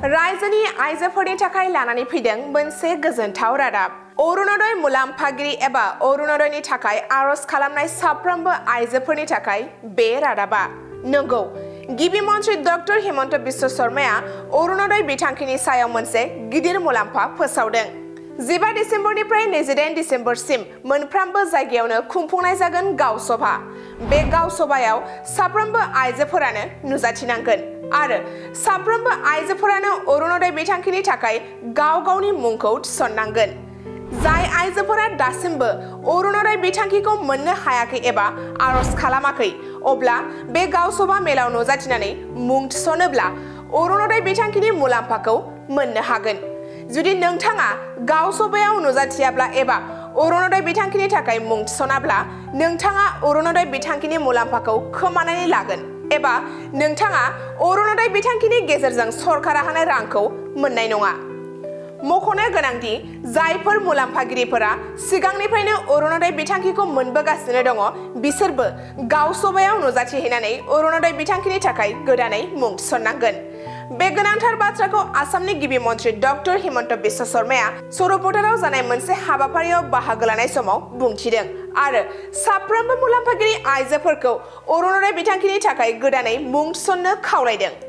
रायजोनि आइजोफोरनि थाखाय लानानै फैदों मोनसे गोजोनथाव रादाब। अरुणोदय मुलाम्फागिरि एबा अरुणोदयनि थाखाय आरज खालामनाय साफ्रोमबो आइजोफोरनि थाखाय बे रादाबा नंगौ। गिबि मन्त्रि डक्टर हिमन्त बिश्व शर्माया अरुणोदय बिथांखिनि सायाव मोनसे गिदिर मुलाम्फा फोसावदों। 15 डिसेम्बरनिफ्राय 28 डिसेम्बरसिम मोनफ्रोमबो जायगायावनो खुंफुंनाय जागोन गाव सभा। बे गाव सभायाव साफ्रोमबो आइजोफोरानो नुजाथिनांगोन आरो साफ्रोमबो आइजोफोरानो अरुणोदय बिथांखिनि थाखाय गाव गावनि मुंखौ थिसननांगोन। जाय आइजोफोरा दासिमबो अरुणोदय बिथांखिखौ मोननो हायाखै एबा आरज खालामाखै अब्ला बे गाव सभा मेलाव नुजाथिनानै मुं थिसनोब्ला अरुणोदय बिथांखिनि मुलाम्फाखौ मोननो हागोन। जुदि नोंथाङा गाव सभायाव नुजाथियाब्ला एबा अरुणोदय बिथांखिनि थाखाय मुं थिसनाब्ला नोंथाङा अरुणोदय बिथांखिनि मुलाम्फाखौ खोमानानै लागोन एबा नोंथाङा अरुणोदय बिथांखिनि गेजेरजों सरकारा होनाय रांखौ मोननाय नङा। मख'नो गोनांदि जायफोर मुलाम्फागिरिफोरा सिगांनिफ्रायनो अरुणोदय बिथांखिखौ मोनबोगासिनो दङ बिसोरबो गाव सभायाव नुजाथिहैनानै अरुणोदय बिथांखिनि थाखाय गोदानै मुं थिसननांगोन। बे गोनांथार बाथ्राखौ आसामनि गिबि मन्त्रि डक्टर हिमन्त बिश्व शर्माया सरलपारायाव जानाय मोनसे हाबाफारियाव बाहागो लानाय समाव बुंथिदों आरो साफ्रोमबो मुलाम्फागिरि आइजोफोरखौ अरुणोदय बिथांखिनि थाखाय गोदानै मुं थिसननो खावलायदों।